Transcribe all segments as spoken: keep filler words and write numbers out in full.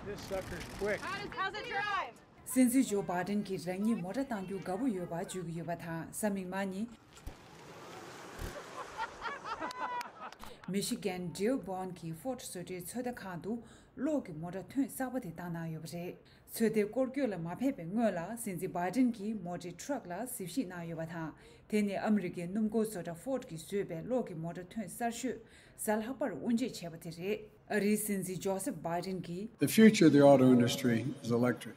This sucker's quick. How's it drive? སྲིད་འཛིན་ཇོ་བྷའི་ཌེན་གྱིས་རང་ཉིད་མོ་ཊ་བཏང་རྒྱུར་དགའ་པོ་ཡོད་པ་བརྗོད་ཀྱི་ཡོད་པ་དང་། གཟའ་མིག་དམར་ཉིན་མི་ཤི་གན་ཌིའུ་བྷོན་གྱི་ཧྥོར་ཌི་བཟོ་གྲྭའི་ཚོད་ལྟ་ཁང་དུ་གློག་གི་མོ་ཊ་ཐོན་གསར་པ་དེ་བཏང་གནང་ཡོད་པ་རེད། ཚོད་ལྟའི་སྐོར་སྐྱོད་ལ་མ་ཕེབས་པའི་སྔོན་ལ། སྲིད་འཛིན་བྷའི་ཌེན་གྱིས་མོ་ཊའི་ཊྲག་ལ་གཟིགས་ཞིབ་གནང་ཡོད་པ་དང་། དེ་ནི་ཨ་མི་རི་ཀའི་སྣུམ་འཁོར་བཟོ་གྲྭ་ཧྥོར་ཌི་གིས་བཟོས་པའི་གློག་གི་མོ་ཊ་ཐོན་གསར་ཤོས་གཟའ་ལྷག་པར་དབུ་འབྱེད་བྱས་པ་དེ་རེད། ཨ་རིའི་སྲིད་འཛིན་ཇོ་སེབ་བྷའི་ཌེན་གྱིས། The future of the auto industry is electric.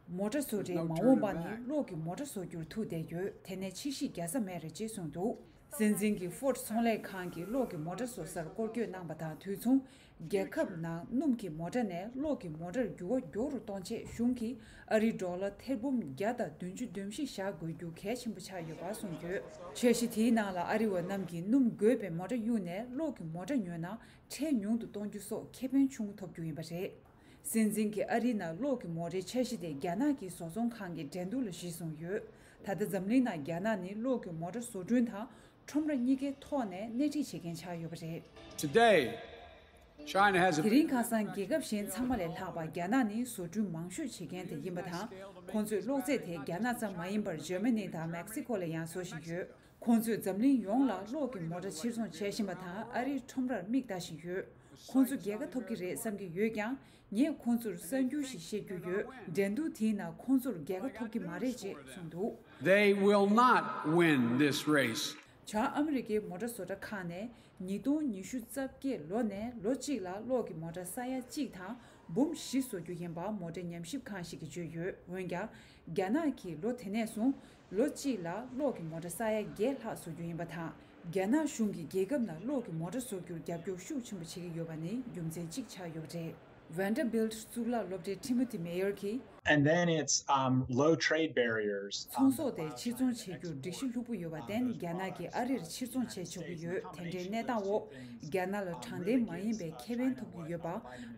མོ་ཊ་བཟོ་གྲྭའི་མ་འོངས་པ་ནི་གློག་གི་མོ་ཊ་བཟོ་རྒྱུར་ཐུག་བསྡད་ཡོད། དེ་ནས་ཕྱིར་བཤིག་རྒྱག་ས་མེད་རེད་ཅེས་གསུངས་འདུག་སྲིད་འཛིན་གྱི་ཧྥོར་ཌི་ཚོང་ལས་ཁང་གིས་གློག་གི་མོ་ཊ་བཟོ་སར་སྐོར་སྐྱོད་གནང་པ་དང་དུས་མཚུངས། རྒྱལ་ཁབ་ནང་སྣུམ་གྱི་མོ་ཊ་ནས་གློག་གི་མོ་ཊར་འགྱུར་བ་མགྱོགས་རུ་གཏོང་ཆེད་གཞུང་གིས་ཨ་རིའི་ཌོ་ལར་ཐེར་འབུམ་བརྒྱ་དང་བདུན་ཅུ་དོན་བཞི་བཞག་དགོས་རྒྱུ་གལ་ཆེན་པོ་ཆགས་ཡོད་པ་གསུངས་ཡོད། འཆར་གཞི་དེའི་ནང་ལ་ཨ་རི་བ་རྣམས་ཀྱིས་སྣུམ་དགོས་པའི་མོ་ཊ་གཡུགས་ནས་གློག་གི་མོ་ཊ་ཉོས་ན་ཁྲལ་ཉུང་དུ་གཏོང་རྒྱུ་སོགས་ཁེ་ཕན་ཆུང་ངུ་ཐོབ་རྒྱུ་ཡིན་པ་རེད། སྲིད་འཛིན་གྱིས་ཨ་རིའི་ནང་གློག་གི་མོ་ཊའི་འཆར་གཞི་དེ་རྒྱ་ནག་གི་བཟོ་ཚོང་ཁང་གི་འགྲན་བསྡུར་ལ་གཞི་བཟུང་ཡོད། ད་ལྟ་འཛམ་གླིང་ནང་རྒྱ་ནག་ནི་གློག་གི་མོ་ཊ་བཟོ་སྐྲུན་དང་ཁྲོམ་ར་གཉིས་ཀའི་ཐོག་ནས་སྣེ་ཁྲིད་བྱེད་མཁན་ཆགས་ཡོད་པ་རེད། Today, China has a དེ་རིང་ཁ་སང་རྒྱལ་ཁབ་གཞན་ཚང་མ་ལས་ལྷག་པར་རྒྱ་ནག་ནི་བཟོ་སྐྲུན་མང་ཤོས་བྱེད་མཁན་དེ་ཡིན་པ་དང་། ཁོང་ཚོས་གློག་རྫས་དེ་རྒྱ་ནག་ཙམ་མ་ཡིན་པར་འཇར་མ་ནི་དང་མེག་སི་ཀོ་ལ་ཡང་བཟོ་བཞིན་ཡོད། ཁོང་ཚོས་འཛམ་གླིང་ཡོངས་ལ་གློག་གི་མོ་ཊ་ཕྱིར་ཚོང་བྱེད་བཞིན་པ་དང་ཨ་རིའི་ཁྲོམ་རར་མིག་ལྟ་བཞིན་ཡོད། ཁོང་ཚོ་རྒྱལ་ཁ་ཐོབ་ཀྱི་རེད་བསམ་གྱི་ཡོད་ཀྱང་། ངས་ཁོང་ཚོར་གསར་འགྱུར་ཞིག་བཤད་རྒྱུ་ཡོད། འགྲན་བསྡུར་དེའི་ནང་ཁོང་ཚོར་རྒྱལ་ཁ་ཐོབ་ཀྱི་མ་རེད་ཅེས་གསུངས་འདུག They will not win this race. བྱང་ཨ་མི་རི་ཀའི་མོ་ཊ་བཟོ་གྲྭ་ཁག་ནས་ཉིས་སྟོང་ཉི་ཤུ་རྩ་བརྒྱད་ལོ་ནས་ལོ་གཅིག་ལ་གློག་གི་མོ་ཊ་ས་ཡ་གཅིག་དང་འབུམ་བཞི་བཟོ་རྒྱུ་ཡིན་པ་མོ་ཊའི་ཉམས་ཞིབ་ཁང་ཞིག་གིས་བརྗོད་ཡོད། འོན་ཀྱང་། རྒྱ་ནག་གིས་ལོ་དེ་ནས་བཟུང་ལོ་གཅིག་ལ་གློག་གི་མོ་ཊ་ས་ཡ་བརྒྱད་ལྷག་བཟོ་རྒྱུ་ཡིན་པ་དང་། རྒྱ་ནག་གཞུང་གིས་རྒྱལ་ཁབ་ནང་གློག་གི་མོ་ཊ་བཟོ་རྒྱུར་རྒྱབ་སྐྱོར་ཤུགས་ཆེན་པོ་བྱེད་ཀྱི་ཡོད་པ་ནི་རྒྱུ་མཚན་གཅིག་ཆགས་ཡོད་པ་རེད། Vanderbilt གཙུག་ལག་སློབ་གྲྭའི་Timothy Meyer གྱིས། And then it's um, low trade barriers. ཚོང་ཟོག་དེ་ཕྱིར་ཚོང་བྱེད་རྒྱུར་སྒྲིག་གཞི་ལྷུག་པོ་ཡོད་པར་བརྟེན། རྒྱ་ནག་གིས་ཨ་རིར་ཕྱིར་ཚོང་བྱེད་ཆོག་གི་ཡོད། དེ་འདྲའི་གནས་སྟངས་འོག་རྒྱ་ནག་ལ་དྲང་བདེན་མ་ཡིན་པའི་ཁེ་ཕན་ཐོབ་ཀྱི་ཡོད་པ་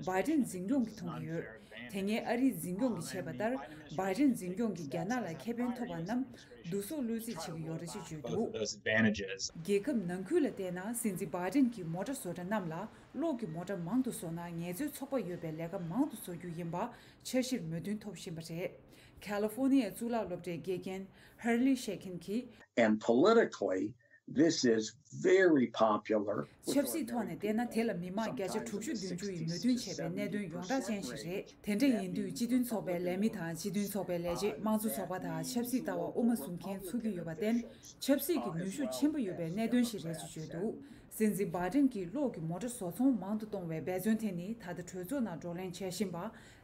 བྷའི་ཌེན་འཛིན་སྐྱོང་གིས་མཐོང་གི་ཡོད། དེ་སྔའི་ཨ་རིའི་འཛིན་སྐྱོང་གིས་བྱས་པ་ལྟར། བྷའི་ཌེན་འཛིན་སྐྱོང་གིས་རྒྱ་ནག་ལ་ཁེ་ཕན་ཐོབ་པ་རྣམས་བསྡུ་གསོག་བློས་རྩིས་བྱེད་ཀྱི་ཡོད་རེད་ཅེས་བརྗོད་འདུག Those advantages. རྒྱལ་ཁབ་ནང་ཁུལ་ལ་བལྟས་ན། སྲིད་འཛིན་བྷའི་ཌེན་གྱིས་མོ་ཊ་བཟོ་གྲྭ་རྣམས་ལ་གློག་གི་མོ་ཊ་མང་དུ་བཟོ་ན། ངལ་རྩོལ་ཚོགས་པ་ཡོད་པའི་ལས་ཀ་མང་དུ་བཟོ་རྒྱུ་ཡིན་པ་འཆར་གཞིར་མོས་མཐུན་ཐོབ་བཞིན་པ་རེད། ཁ་ལི་ཧྥོ་ནི་ཡའི་གཙུག་ལག་སློབ་གྲྭའི་དགེ་རྒན་Harley Schachan གྱིས། And politically, this is very popular. ཆབ་སྲིད་ཐོག་ནས་བལྟས་ན། དེ་ལ་མི་མང་བརྒྱ་ཆ་དྲུག་ཅུ་བདུན་ཅུ་ཡིས་མོས་མཐུན་བྱས་པའི་གནད་དོན་ཡོངས་གྲགས་ཅན་ཞིག་རེད། དེ་འདྲ་ཡིན་དུས། སྤྱི་མཐུན་ཚོགས་པའི་ལས་མི་དང་། སྤྱི་མཐུན་ཚོགས་པའི་ལས་བྱེད། དམངས་གཙོ་ཚོགས་པ་དང་། ཆབ་སྲིད་ལྟ་བ་དབུ་མ་བཟུང་མཁན་ཚུགས་ཀྱི་ཡོད་པར་བརྟེན། ཆབ་སྲིད་ཀྱི་ནུས་ཤུགས་ཆེན་པོ་ཡོད་པའི་གནད་དོན་ཞིག་རེད་ཅེས་བརྗོད་འདུག་སྲིད་འཛིན་བྷའི་ཌེན་གྱིས་གློག་གི་མོ་ཊ་བཟོ་ཚོང་མང་དུ་གཏོང་བའི་འབད་བརྩོན་དེ་ནི། ད་ལྟ་གྲོས་ཚོགས་ནང་བགྲོ་གླེང་བྱེད་བཞིན་པ།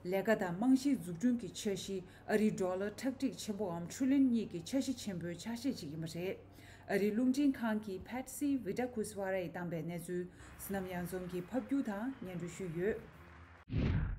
ལས་ཀ་དང་རྨང་གཞིའི་འཛུགས་སྐྲུན་གྱི་འཆར་གཞི། ཨ་རིའི་ཌོ་ལར་ཁྲག་ཁྲིག་ཆེན་པོའམ་ཁྲི་ལིན་གཉིས་ཀྱི་འཆར་གཞི་ཆེན་པོའི་ཆ་ཤས་ཤིག་ཡིན་པ་རེད། ཨ་རིའི་རླུང་འཕྲིན་ཁང་གི་Patsy Widakuswara ཡིས་བཏང་པའི་གནས་ཚུལ། བསོད་ནམས་དབྱངས་འཛོམས་ཀྱིས་ཕབ་སྒྱུར་དང་སྙན་སྒྲོན་ཞུས་ཡོད།